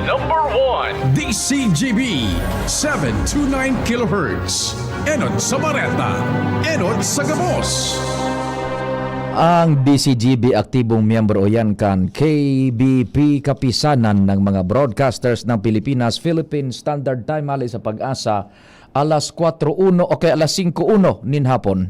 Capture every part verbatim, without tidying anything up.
Number one. D C G B, seven two nine kilohertz. Enot sa Bareta, enot sa gabos. Ang D C G B aktibong miyembro yan kan K B P, Kapisanan ng mga Broadcasters ng Pilipinas, Philippine Standard Time, hali sa Pag-asa, alas kwatro uno o kaya alas singko uno nin hapon.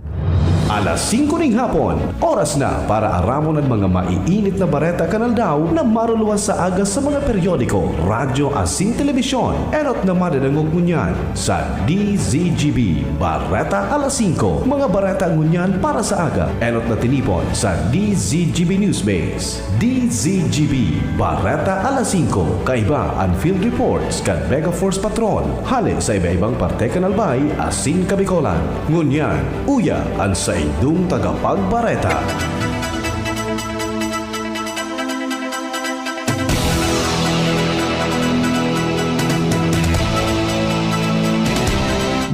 Alas singko ning hapon, oras na para aramon an mga maiinit na bareta kan aldaw na maruluwas sa aga sa mga periodiko, radyo asin telebisyon. Enot na madadangog ngunyan sa D Z G B Bareta Alas Singko. Mga bareta ngunyan para sa aga, enot na tinipon sa D Z G B Newsbase. D Z G B, Bareta Alas Singko, kaiba an field reports kan Mega Force Patrol, hale sa iba-ibang parte kan Albay asin Kabicolan. Ngunyan, uya an saindong tagapagbareta.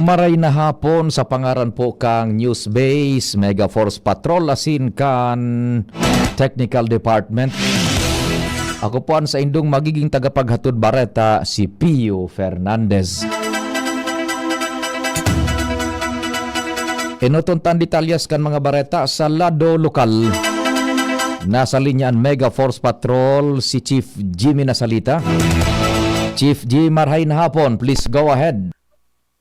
Maray na hapon sa pangaran po kang Newsbase, Mega Force Patrol, asin kan Technical Department. Ako po an saindong magiging tagapaghatod bareta, si Pio Fernandez. Enoton ta an detalyes kan mga bareta sa lado lokal. Nasa linya an Mega Force Patrol, si Chief Jimmy Nasalita. Chief G, marhay na hapon. Please go ahead.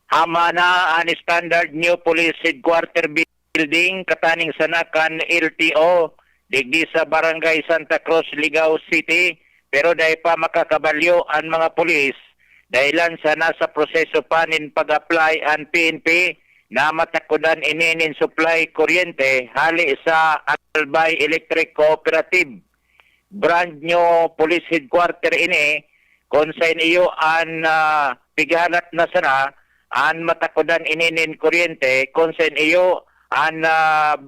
Hama na an Standard New Police Headquarter Building, kataning sana kan L T O, digdi sa Barangay Santa Cruz, Ligao City, pero dai pa makakabalyo an mga pulis, dahilan sana sa proseso pa nin pag-apply an P N P na matakodan ini nin supply kuryente hali sa Albay Electric Cooperative. Brand new police headquarter ini, kun saen iyo an, ah, pighalat na sana an matakodan ini nin kuryente, kun saen iyo an, ah,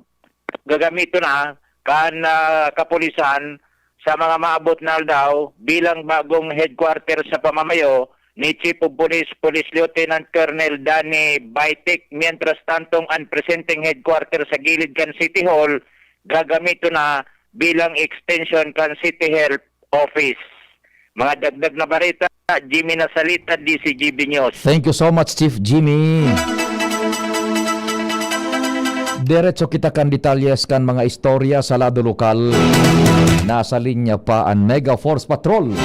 gagamiton na kan, ah, kapulisan sa mga maabot na aldaw bilang bagong headquarter sa pamamayo ni Chief of Police, Police Lieutenant Colonel Danny Baitic. Mientras tantong an presenteng headquarter sa gilid kan City Hall gagamiton na bilang extension kan City Health Office. Mga dagdag na bareta, Jimmy Nasalita, D Z G B News. Thank you so much, Chief Jimmy. Diretso kita kan detalyes kan mga istorya sa lado lokal. Nasa linya pa an Mega Force Patrol.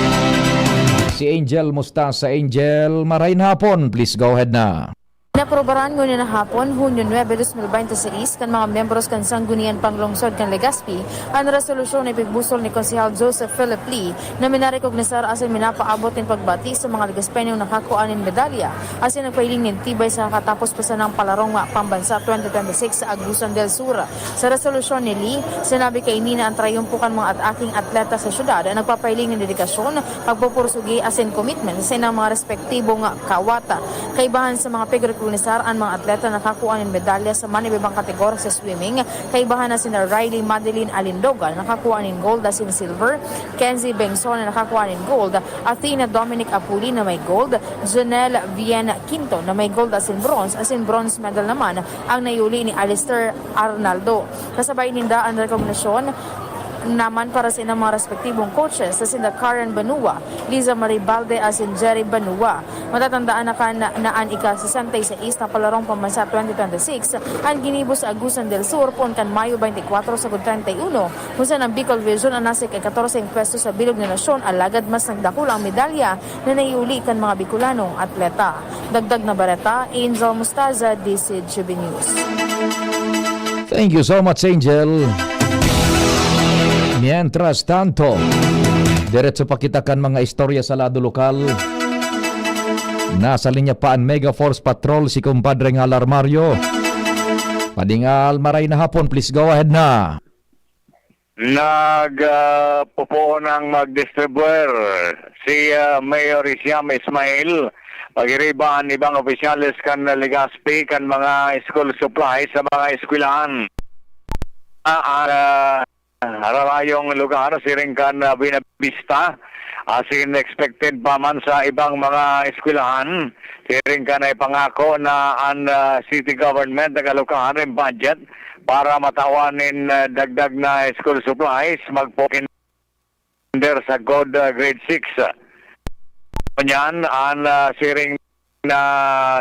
Si Angel Mustasa. Angel, maray na hapon. Please go ahead na. Inaprobaran ngunyan na hapon, Hunyo nuebe, dos mil bente seis, kan mga miyembros kan Sanggunian Panglungsod kan Legazpi, an resolusyon na ipigbusol ni Konsehal Joseph Philip Lee na minarekognizar asin minapaabot nin pagbati sa mga Legazpeñong nakakua nin medalya asin nagpahiling nin tibay sa kakatapos pa sanang palarong pambansa twenty twenty-six sa Agusan del Sur. Sa resolusyon ni Lee, sinabi kaini na an trayumpo kan mga at-, aking atleta sa syudad ay nagpapahiling nin dedikasyon, pagpupursugi asin commitment sa inang mga respektibong kawat. Kaibahan sa mga pigrekonisar an mga atleta na nakakua nin medalya sa man iba-ibang kategorya sa swimming, kaibahan na sina Riley Madeline Alindoga na nakakua nin gold asin silver, Kenzie Bengson na nakakua nin gold, Athena Dominic Apuli na may gold, Jonel Bien Quinto na may gold asin bronze, asin bronze medal naman ang naiuli ni Alistair Arnaldo. Kasabay ninda an rekognasyon naman para sa inang mga respektibong coaches na sinda Karen Banua, Liza Marie Balde asin Jerry Banua. Matatandaan na kan, na an ika-sesenta y seis na palarong pambansa twenty twenty-six an ginibo sa Agusan del Sur poon kan Mayo twenty-four sagkod treinta y uno, kung saan ang Bicol Region an nasa ika-katorse pwesto sa bilog na nasyon, alagad mas nagdakula ang medalya na naiuli kan mga Bicolanong atleta. Dagdag na bareta, Angel Mustaza, D Z G B News. Thank you so much, Angel. Mientras tanto, diretso pa kita kan mga istorya sa lado lokal. Nasa linya pa an Mega Force Patrol, si Compadre Ngalar Mario. Padingal, maray na hapon, please go ahead na. Nag, ah, pupuon ang mag-distribuer si, ah, Mayor Isiam Ismail, pagiriba an ibang opisyales kan Legazpi kan mga school supplies sa mga eskwelahan. Ah, ah, Ararayong lugar, siring kan, ah, Buenavista, asin expected pa man sa ibang mga eskwelahan. Siring kan ipangako na an, ah, city government nag-alokahan nin budget para matawan nin, ah, dagdag na school supplies, magpo-kinder sagkod, ah, grade six. Ngunyan, an, ah, siring na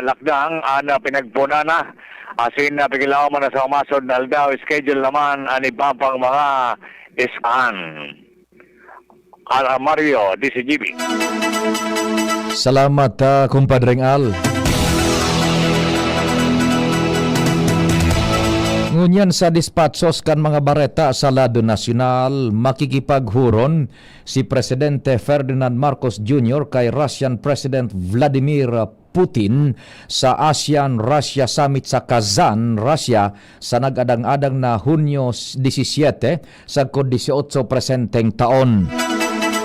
lakdang, an, ah, pinagpuna na. Asin, ah, piglawan man na sa umasod na aldaw, schedule naman an iba pang mga isaan. Al Mario, D Z G B. Salamat, ah, Kumpadreng Al. Ngunyan sa despatsos kan mga bareta sa lado nasyonal, makikipaghuron si Presidente Ferdinand Marcos Junior kay Russian President Vladimir Putin sa ASEAN-Russia Summit sa Kazan, Russia, sa nag-adang-adang na Hunyo disisiyete, sagkod disiotso presenteng taon.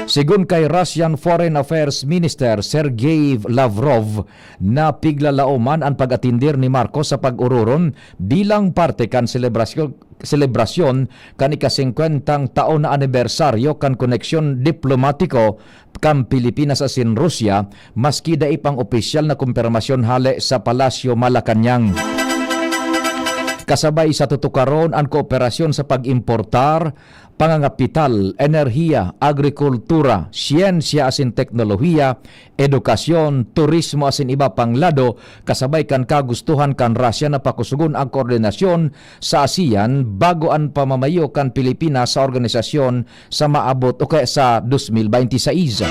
Sigon kay Russian Foreign Affairs Minister Sergei Lavrov, na piglalaoman an pag-atindir ni Marcos sa pag-ororon bilang parte kan selebrasyon, selebrasyon kan ika-singkwentang taon na anibersaryo kan koneksyon diplomatiko kan Pilipinas asin Rusya, maski dai pang opisyal na kumpirmasyon hale sa Palasyo Malacañang. Kasabay sa tutukaron an kooperasyon sa pag-importar, pangangapital, enerhiya, agrikultura, siyensya asin teknolohiya, edukasyon, turismo asin iba pang lado, kasabay kan kagustuhan kan Rusya na pakusugon ang koordinasyon sa ASEAN bago an pamamayo kan Pilipinas sa organisasyon sa maabot o kaya sa dos mil bente seis.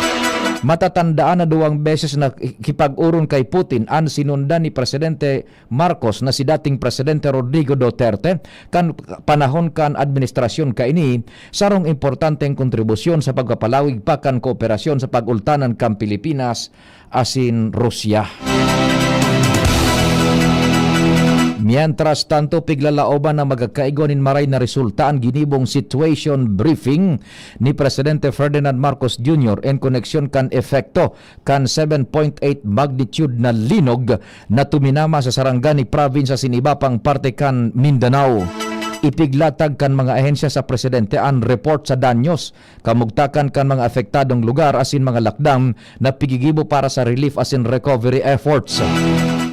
Matatandaan na duwang beses na kipag-oron kay Putin an sinundan ni Presidente Marcos na si dating Presidente Rodrigo Duterte kan panahon kan administrasyon kaini, sarong importanteng kontribusyon sa pagpapalawig pa kan kooperasyon sa pag-ultanan kan Pilipinas asin Rusya. Mientras tanto, piglalaoban na magkakaigwa nin maray na resulta an ginibong situation briefing ni Presidente Ferdinand Marcos Junior en koneksyon kan epekto kan seven point eight magnitude na linog na tuminama sa Sarangani Province asin iba pang parte kan Mindanao. Ipiglatag kan mga ahensya sa presidente an report sa danyos, kamugtakan kan mga apektadong lugar asin mga lakdang na pigigibo para sa relief asin recovery efforts.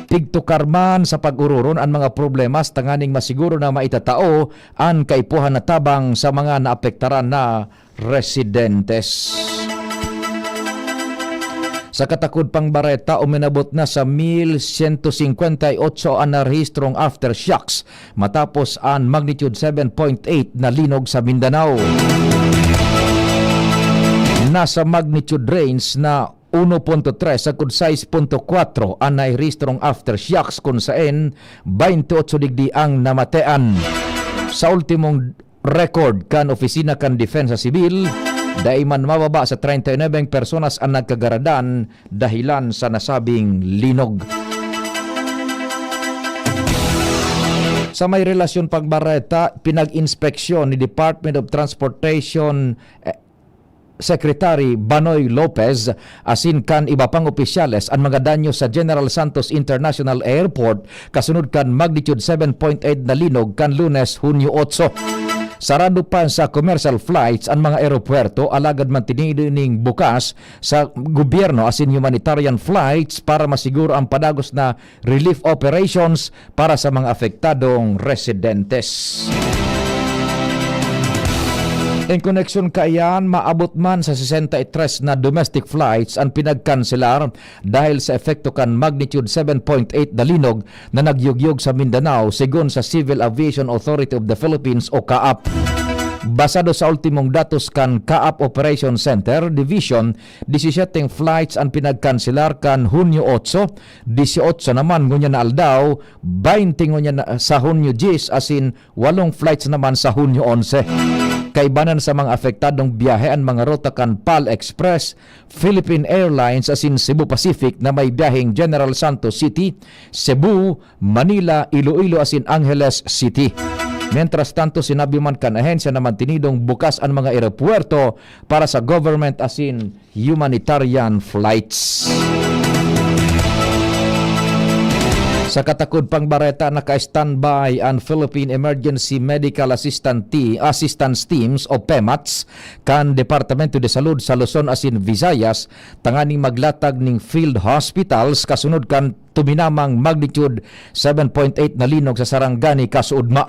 Pigtukar man sa pag-ororon an mga problemas tanganing masiguro na maitatao an kaipuhan na tabang sa mga naapektaran na residentes. Sa katakod pang bareta, uminabot na sa mil sento singkwenta y otso an narehistrong aftershocks matapos an magnitude seven point eight na linog sa Mindanao. Nasa magnitude range na uno punto tres sagkod sais punto kwatro an nairehistrong aftershocks, kun saen baynte otso digdi ang namatean. Sa ultimong record kan Opisina kan Depensa Sibil, dai man mababa sa treinta y nueve personas an nagkagaradan dahilan sa nasabing linog. Sa may relasyon pang bareta, pinag-inspeksyon ni Department of Transportation, eh, Secretary Banoy Lopez asin kan iba pang opisyales an mga danyo sa General Santos International Airport kasunod kan magnitude seven point eight na linog kan Lunes, Hunyo otso. Sarado pa sa commercial flights an mga eropuwerto, alagad mantinido ning bukas sa gobyerno asin humanitarian flights para masiguro ang padagos na relief operations para sa mga apektadong residentes. En koneksyon kaiyan, maabot man sa sesenta y tres na domestic flights an pinagkanselar dahil sa epekto kan magnitude seven point eight na linog na nagyugyog sa Mindanao, segun sa Civil Aviation Authority of the Philippines o CAAP. Basado sa ultimong datos kan CAAP Operation Center Division, disisyeteng flights an pinagkanselar kan Hunyo otso, disiotso naman ngunyan na aldaw, baynte ngunyan na sa Hunyo dyes, asin walong flights naman sa Hunyo onse. Kaibanan sa mga apektadong biyahe an mga ruta kan PAL Express, Philippine Airlines asin Cebu Pacific na may biyaheng General Santos City, Cebu, Manila, Iloilo asin Angeles City. Mientras tanto, sinabi man kan ahensya na mantinidong bukas an mga eropuwerto para sa government asin humanitarian flights. Sa katakod pang bareta, naka-standby an Philippine Emergency Medical Assistant Te-, Assistance Teams o PEMATS kan Departamento de Salud sa Luzon asin Visayas tanganing maglatag ning field hospitals kasunod kan tuminamang magnitude seven point eight na linog sa Sarangani, Kasuudma.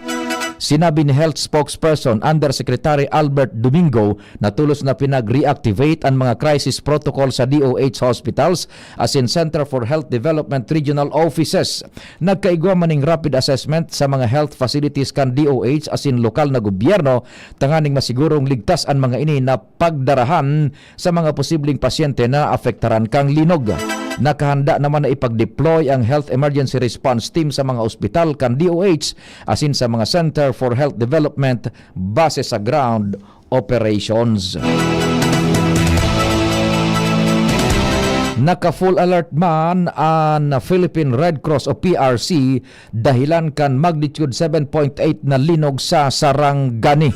Sinabi ni Health Spokesperson Undersecretary Albert Domingo na tolos na pinag-reactivate an mga crisis protocol sa D O H hospitals asin Center for Health Development Regional Offices. Nagkaigwa man ning rapid assessment sa mga health facilities kan D O H asin lokal na gobyerno tanganing masigurong ligtas an mga ini na pagdarahan sa mga posibleng pasyente na apektaran kan linog. Nakahanda naman na ipag-deploy ang Health Emergency Response Team sa mga ospital kan D O H asin sa mga Center for Health Development base sa ground operations. Naka-full alert man ang Philippine Red Cross o P R C dahilan kan magnitude seven point eight na linog sa Sarangani.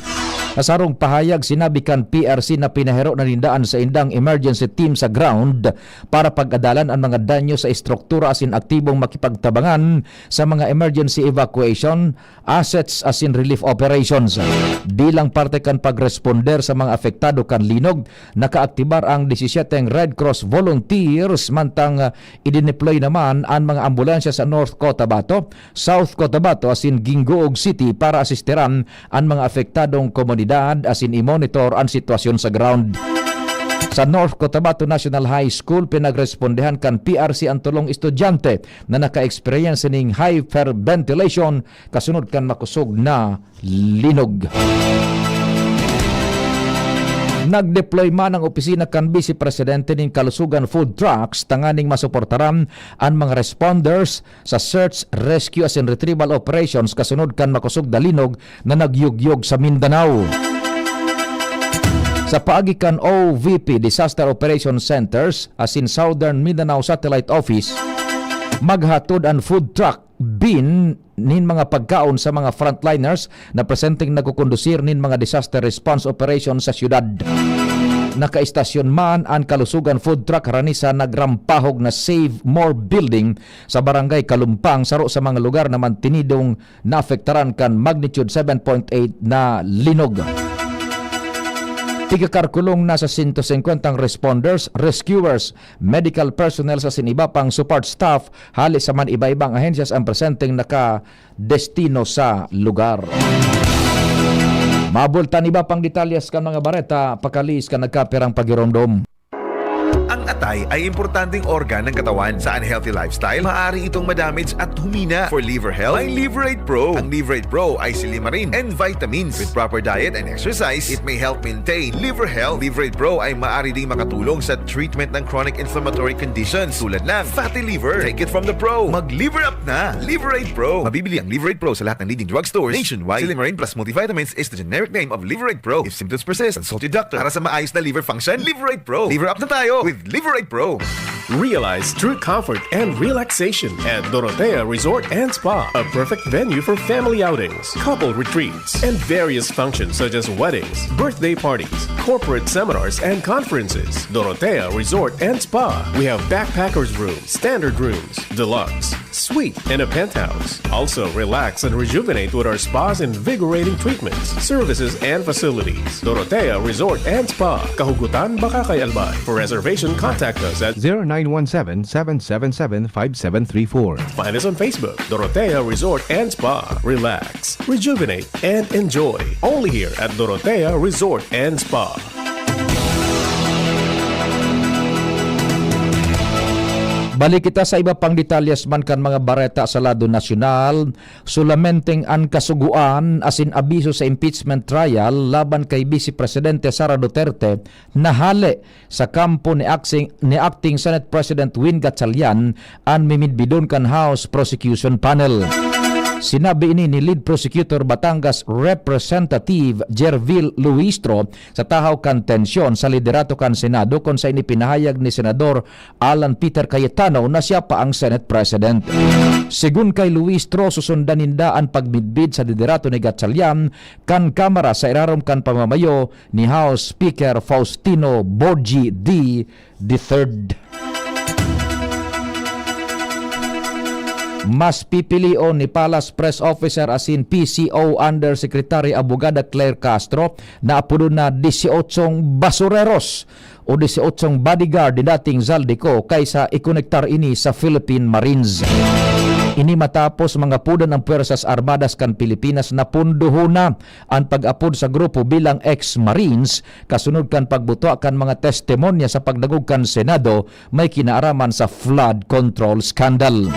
Sa sarong pahayag, sinabi kan P R C na pinahiro na ninda an saindang emergency team sa ground para pag-adalan ang mga danyo sa estruktura asin aktibong makipagtabangan sa mga emergency evacuation assets asin relief operations. Bilang parte kan pagresponder sa mga apektado kan linog, nakaaktibar ang disisiyete Red Cross volunteers, mantang, ah, idineploy naman an mga ambulansya sa North Cotabato, South Cotabato asin Guinguog City para asistiran an mga apektadong komunidad asin i-monitor an sitwasyon sa ground. Sa North Cotabato National High School, pinagrespondehan kan P R C an tolong estudyante na naka-experience ning hyperventilation kasunod kan makosog na linog. Nag-deploy man ang opisina kan Vice Presidente nin Kalusugan Food Trucks tanganing masuportaran an mga responders sa search, rescue asin retrieval operations kasunod kan makosog na linog na nagyugyog sa Mindanao. Sa paagi kan O V P Disaster Operation Centers asin Southern Mindanao Satellite Office, maghatod an food truck bin nin mga pagkaon sa mga frontliners na presenteng nagkukondusir nin mga disaster response operation sa syudad. Nakaistasyon man an Kalusugan Food Truck harani sa nagrampahog na Save More Building sa Barangay Kalumpang, saro sa mga lugar na mantinidong naapektaran kan magnitude seven point eight na linog. Tigakarkulong na sa sento singkwentang responders, rescuers, medical personnel asin iba pang support staff hale sa man iba-ibang ahensyas ang presenteng nakadestino sa lugar. Mabultan iba pang detalyes kan mga bareta, pakaliis kan nagkapirang pagiromdom. Ang atay ay importanteng organ ng katawan. Sa unhealthy lifestyle, maaari itong madamage at humina. For liver health, may Liverate Pro. Ang Liverate Pro ay silimarin and vitamins. With proper diet and exercise, it may help maintain liver health. Liverate Pro ay maaari ding makatulong sa treatment ng chronic inflammatory conditions tulad ng fatty liver. Take it from the pro. Mag-liver up na! Liverate Pro. Mabibili ang Liverate Pro sa lahat ng leading drugstores nationwide. Silimarin plus multivitamins is the generic name of Liverate Pro. If symptoms persist, consult your doctor. Para sa maayos na liver function, Liverate Pro. Liver up na tayo with Liverate Pro. Realize true comfort and relaxation at Dorotea Resort and Spa, a perfect venue for family outings, couple retreats, and various functions such as weddings, birthday parties, corporate seminars, and conferences. Dorotea Resort and Spa. We have backpackers room, standard rooms, deluxe, suite, and a penthouse. Also, relax and rejuvenate with our spa's invigorating treatments, services, and facilities. Dorotea Resort and Spa, Kahugutan, Bacacay, Albay. For reservation, contact us at zero nine one seven, seven seven seven, five seven three four. Find us on Facebook, Dorotea Resort and Spa. Relax, rejuvenate, and enjoy. Only here at Dorotea Resort and Spa. Balik kita sa iba pang detalyes man kan mga bareta sa lado nasyonal. Solamenteng an kasugoan asin abiso sa impeachment trial laban kay Vice Presidente Sara Duterte nahale sa kampo ni Acting, ni Acting Senate President Win Gatchalian an mimidbidon kan House Prosecution Panel. Sinabi ini ni Lead Prosecutor Batangas Representative Jervil Luistro sa tahaw kan tensyon sa liderato kan Senado, kun saen ipinahayag ni Senador Alan Peter Cayetano na siya pa ang Senate President. Segun kay Luistro, susundan ninda an pagmidbid sa liderato ni Gatchalian kan Kamara sa irarom kan pamamayo ni House Speaker Faustino Boji D the third. Mas pipilion ni Palace Press Officer asin P C O Undersecretary Abogada Claire Castro na apodon na disyotsyong basureros o disyotsyong bodyguard ni dating Zaldy Co kaysa ikonektar ini sa Philippine Marines. Ini matapos mangapodan ang Puwersas Armadas kan Pilipinas na pundohon na an pag-apod sa grupo bilang ex-Marines, kasunod kan pagbutwa kan mga testimonya sa pagdangog kan Senado may kinaaraman sa flood control scandal.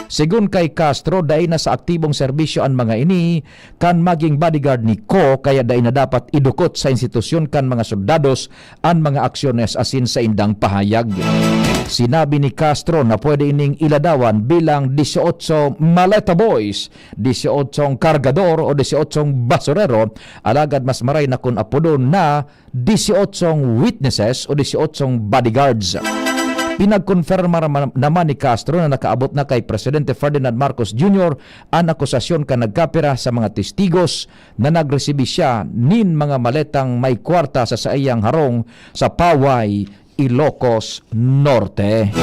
Segun kay Castro, dai na sa aktibong serbisyo an mga ini kan maging bodyguard ni Co, kaya dai na dapat idukot sa institusyon kan mga soldados an mga aksyones asin saindang pahayag. Sinabi ni Castro na pwede ining iladawan bilang dieciocho maleta boys, dieciocho kargador o dieciocho basurero, alagad mas maray na kun apodon na dieciocho witnesses o dieciocho bodyguards. Pinagkonfirma naman, naman ni Castro na nakaabot na kay Presidente Ferdinand Marcos Junior an akusasyon kan nagkapira sa mga testigos na nagresibi siya nin mga maletang may kwarta sa saiyang harong sa Paway, Ilocos Norte.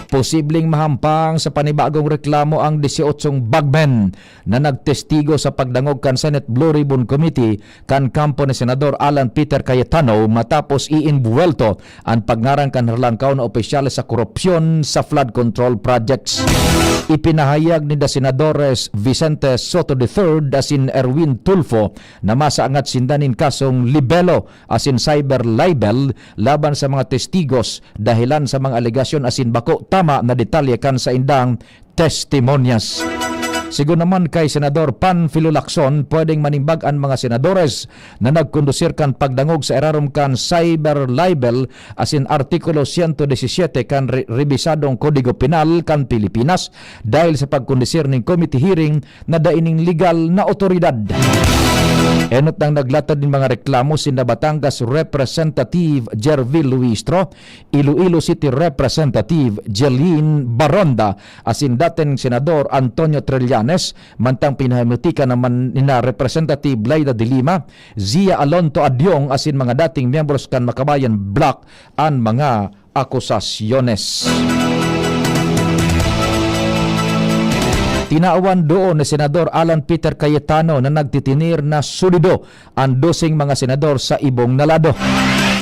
Posibleng mahampang sa panibagong reklamo ang dieciocho bagmen na nagtestigo sa pagdangog kan Senate Blue Ribbon Committee kan kampo ni Senador Alan Peter Cayetano matapos iimbuwelto an pagngaran kan halangkaw na opisyales sa korupsyon sa flood control projects. Ipinahayag ni da Senadores Vicente Sotto the third asin Erwin Tulfo na masaangat sinda nin kasong libelo asin cyber libel laban sa mga testigos dahelan sa mga alegasyon asin bako tama na detalye kan saindang testimonyas. Sigon naman kay Senador Panfilo Lacson, pwedeng manimbag an mga senadores na nagkondusir kan pagdangog sa irarom kan cyber libel asin Artikulo siyento disisiyete kan re-, rebisadong Kodigo Penal kan Pilipinas dahil sa pagkondusir nin committee hearing na dai nin legal na otoridad. Enot nang naglatad nin mga reklamo sinda Batangas Representative Jervil Luistro, Iloilo City Representative Jeline Baronda asin dating Senador Antonio Trillanes, mantang pinahimutika naman nina Representative Leida de Lima, Zia Alonto Adiong asin mga dating miyembros kan Makabayan Bloc an mga akusasyones. Tinawan doon ni Senador Alan Peter Cayetano na nagtitinir na solido an doseng mga senador sa ibong na lado.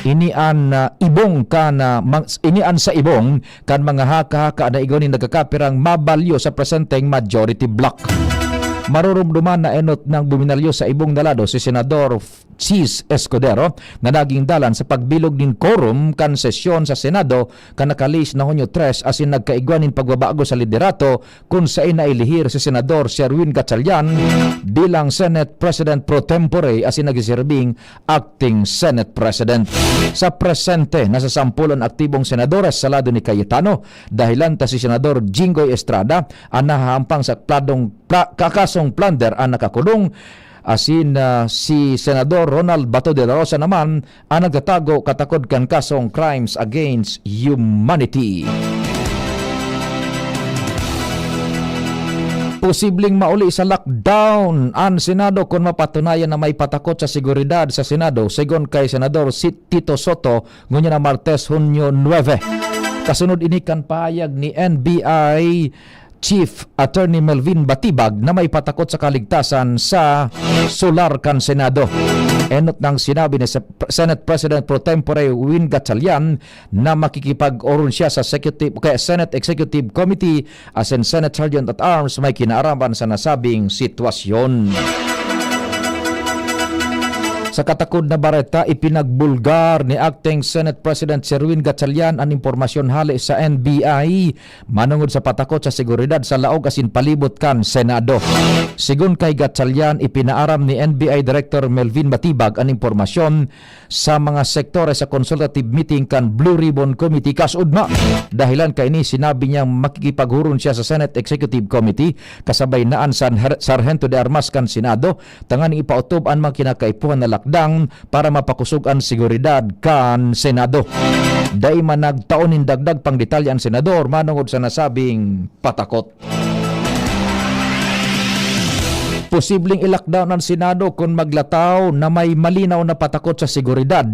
Ini an, ah, ibong kan, ah, mang-, ini an sa ibong kan mga haka-haka na igwa nin nagkakapirang mabalyo sa presenteng majority bloc. Marurumduman na enot nang buminalyo sa ibong na lado si Senador Chiz Escudero na naging dalan sa pagbilog nin quorum kan sesyon sa Senado kan nakalihis na Hunyo tres asin nagkaigwa nin pagbabago sa liderato kun saen nailihir si Senador Sherwin Gatchalian bilang Senate President pro tempore asin nagsiserbing Acting Senate President. Sa presente, nasa sampol an aktibong senadores sa lado ni Cayetano, dahelan ta si Senador Jinggoy Estrada an nahahampang sa pladong pla-, kakasong plunder an nakakulong, asin, ah, si Senador Ronald Bato de la Rosa naman an nagtatago katakod kan kasong crimes against humanity. Posibleng mauli sa lockdown an Senado kun mapatunayan na may patakot sa seguridad sa Senado, segun kay Senador si Tito Sotto, ngunyan na Martes, Hunyo nuebe. Kasunod ini kan pahayag ni N B I Chief Attorney Melvin Batibag na may patakot sa kaligtasan sa solar kan Senado. Enot nang sinabi ni Sep-, Senate President pro tempore Win Gatchalian na makikipag-oron siya sa executive, kaya Senate Executive Committee asin Senate Sergeant at Arms may kinaaraman sa nasabing sitwasyon. Sa katakod na bareta, ipinagbulgar ni Acting Senate President Sherwin Gatchalian an impormasyon hale sa N B I manongod sa patakot sa seguridad sa laog asin palibot kan Senado. Sigon kay Gatchalian, ipinaaram ni N B I Director Melvin Batibag an impormasyon sa mga sektores sa consultative meeting kan Blue Ribbon Committee kasuodma. Dahilan kaini, sinabi niyang makikipaghuron siya sa Senate Executive Committee kasabay na an San Her-, Sargento de Armas kan Senado tanganing ipaotob an mga kinakaipuhan na lakdang para mapakosog an seguridad kan Senado. Dai man nagtao nin dagdag pang detalye an senador manongod sa nasabing patakot. Posibleng i-lockdown an Senado kun maglataw na may malinaw na patakot sa seguridad.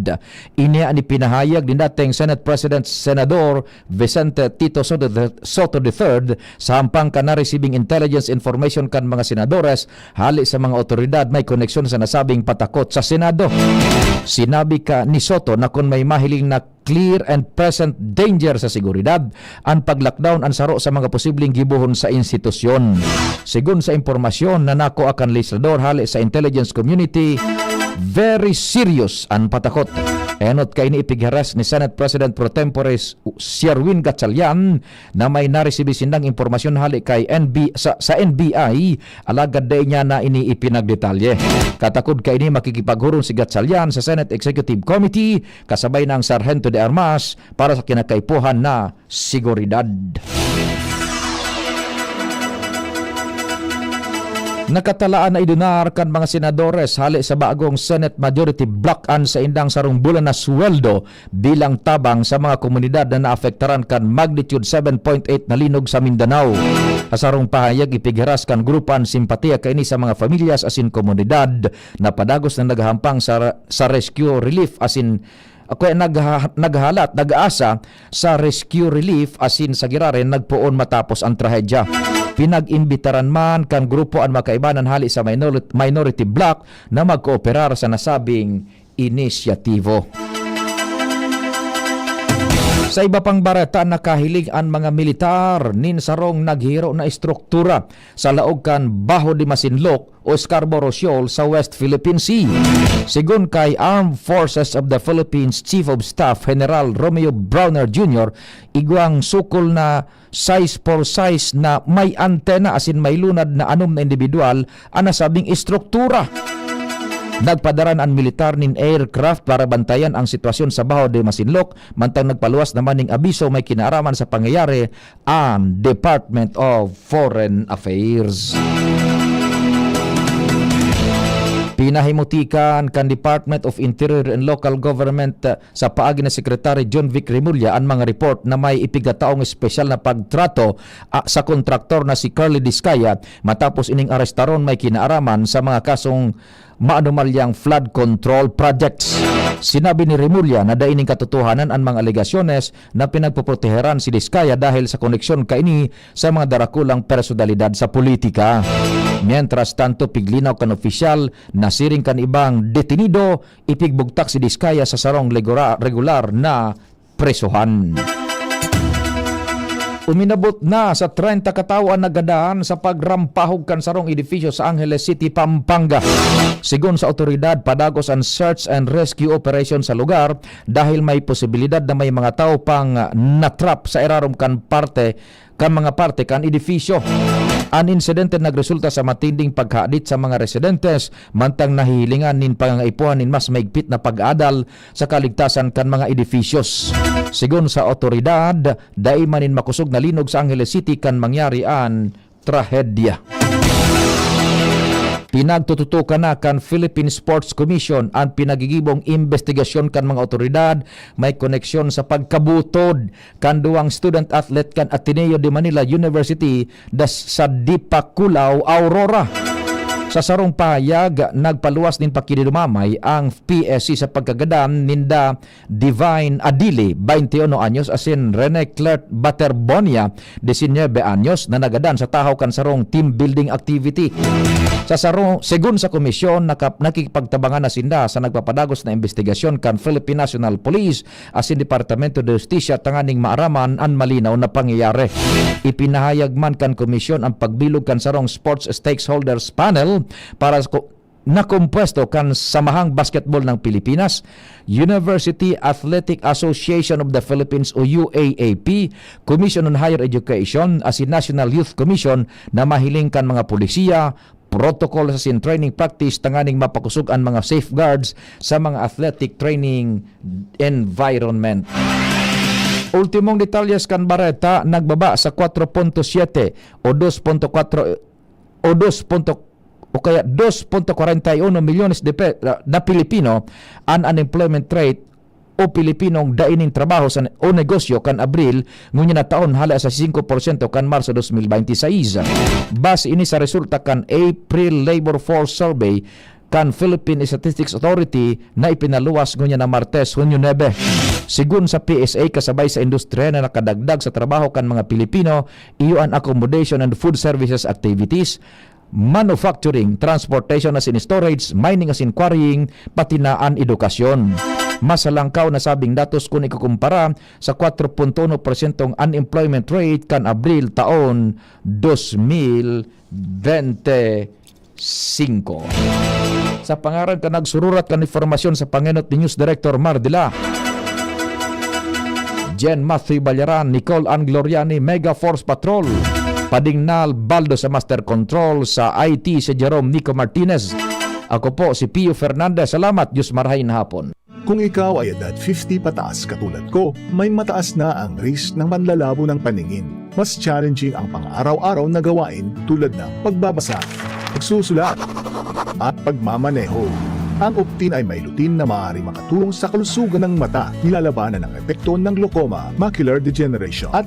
Ini an ipinahayag ni dating Senate President Senador Vicente Tito Soto the, Soto the third sa hampang kan naresibing intelligence information kan mga senadores hale sa mga otoridad may koneksyon sa nasabing patakot sa Senado. Sinabi ka ni Soto na kun may mahiling na clear and present danger sa seguridad, an pag-lockdown an saro sa mga posibleng gibohon sa institusyon. Sigon sa impormasyon na nakua kan legislador hale sa intelligence community, very serious an patakot. Enot kaini ipighiras ni Senate President Pro Tempore Sherwin Gatchalian na may naresibi sindang impormasyon hale kay N B, sa, sa N B I, alagad dai niya na ini ipinagdetalye. Katakod kaini, makikipaghuron si Gatchalian sa Senate Executive Committee kasabay na ang Sargento de Armas para sa kinakaipuhan na seguridad. Nakatalaan na idunar kan mga senadores hale sa bagong Senate Majority Bloc an saindang sarong bulan na sweldo bilang tabang sa mga komunidad na naapektaran kan magnitude seven point eight na linog sa Mindanao. Sa sarong pahayag, ipighiras kan grupo an simpatiya kaini sa mga pamilyas asin komunidad na padagos na naghahampang sa, sa rescue relief asin, kaya nagha-, naghahalat, nag-aasa sa rescue relief asin sa giraray nagpoon matapos ang trahedya. Pinag-imbitaran man kan grupo an mga kaibanan hale sa minor-, minority bloc na magkooperar sa nasabing inisyatibo. Sa iba pang bareta, nakahiling an mga militar nin sarong naghihiro na estruktura sa laog kan Bajo de Masinloc o Scarborough Shoal sa West Philippine Sea. Sigon kay Armed Forces of the Philippines Chief of Staff General Romeo Brawner Junior, igwang sukol na sais por sais na may antena asin may lunad na anom na indibidwal an nasabing estruktura. Nagpadara na an militar nin aircraft para bantayan ang sitwasyon sa Bajo de Masinloc, mantang nagpaluwas naman ning abiso may kinaaraman sa pangyayari an Department of Foreign Affairs. Pinahimutikan kan Department of Interior and Local Government, uh, sa paagi ni Secretary John Vic Remulla an mga report na may ipigataong espesyal na pagtrato, ah, sa kontraktor na si Curly Discaya matapos ining arestaron may kinaaraman sa mga kasong maanomalyang flood control projects. Sinabi ni Remulla na dai nin katotohanan an mga alegasyones na pinagpoproteheran si Discaya dahil sa koneksyon kaini sa mga darakulang personalidad sa politika. Mientras tanto, piglinaw kan opisyal na siring kan ibang detenido, ipigbugtak si Discaya sa sarong legura-, regular na presohan. Uminabot na sa treinta katawo an nagadan sa pagrampahog kan sarong edifisyo sa Angeles City, Pampanga. Sigon sa awtoridad, padagos an search and rescue operation sa lugar dahil may posibilidad na may mga tawo pang natrap sa irarom kan parte, kan mga parte kan edifisyo. An insidente nagresulta sa matinding paghadit sa mga residentes, mantang nahihilingan nin pangangaipuhan nin mas maigpit na pag-aadal sa kaligtasan kan mga edifisyos. Sigon sa awtoridad, dai man nin makosog na linog sa Angeles City kan mangyari an trahedya. Pinagtututukan na kan Philippine Sports Commission an pinagigibong imbestigasyon kan mga awtoridad may koneksyon sa pagkabutod kan duwang student athlete kan Ateneo de Manila University das-, sa Dipakulaw, Aurora. Sa sarong pahayag, nagpaluwas nin pakinidumamay ang P S C sa pagkagadan ninda Divine Adili, twenty-one anyos, asin Rene Clert Baterbonia, diecinueve anyos, na nagadan sa tahaw kan sarong team building activity. Sa sarong, segun sa komisyon, naka-, nakikipagtabangan na sinda sa nagpapadagos na imbestigasyon kan Philippine National Police asin Departamento de Hustisya tanganing maaraman an malinaw na pangyayari. Ipinahayag man kan komisyon an pagbilog kan sarong sports stakeholders panel para sa ko-, na kompuesto kan Samahang Basketball ng Pilipinas, University Athletic Association of the Philippines o U A A P, Commission on Higher Education asin National Youth Commission na mahiling kan mga polisiya, protocol asin training practice tanganing mapakosog an mga safeguards sa mga athletic training environment. Ultimong detalyes kan bareta, nagbaba sa kwatro punto siyete o dos punto kwatro o dos punto, o kaya dos punto kwarenta y uno milyones de pe-, na Pilipino an unemployment rate o Pilipinong dai nin trabaho sa ne-, o negosyo kan Abril ngunyan na taon, hala sa singko porsyento kan Marso dos mil bente y seis. Base ini sa resulta kan April Labor Force Survey kan Philippine Statistics Authority na ipinaluwas ngunyan na Martes, Hunyo nuebe. Sigun sa P S A, kasabay sa industriya na nakadagdag sa trabaho kan mga Pilipino, iyo an accommodation and food services activities, manufacturing, transportation asin storage, mining asin quarrying, pati na an edukasyon. mas halangkaw na sabing datos kun ikukumpara sa kwatro punto uno porsyentong unemployment rate kan Abril taon dos mil bente singko. Sa pangaran kan nagsururat kan impormasyon sa pangenot ni News Director Mardila, Jen Matthew Ballaran, Nicole Ann Gloriani, Mega Force Patrol, Padingnal Baldo sa Master Control, sa I T si Jerome Nico Martinez. Ako po si Pio Fernandez. Salamat, Diyos marahay na hapon. Kung ikaw ay edad fifty pataas katulad ko, may mataas na ang risk ng panlalabo ng paningin. Mas challenging ang pang-araw-araw na gawain tulad ng pagbabasa, pagsusulat, at pagmamaneho. Ang Optin ay may lutein na maaaring makatulong sa kalusugan ng mata, nilalabanan ang epekto ng glaucoma, macular degeneration, at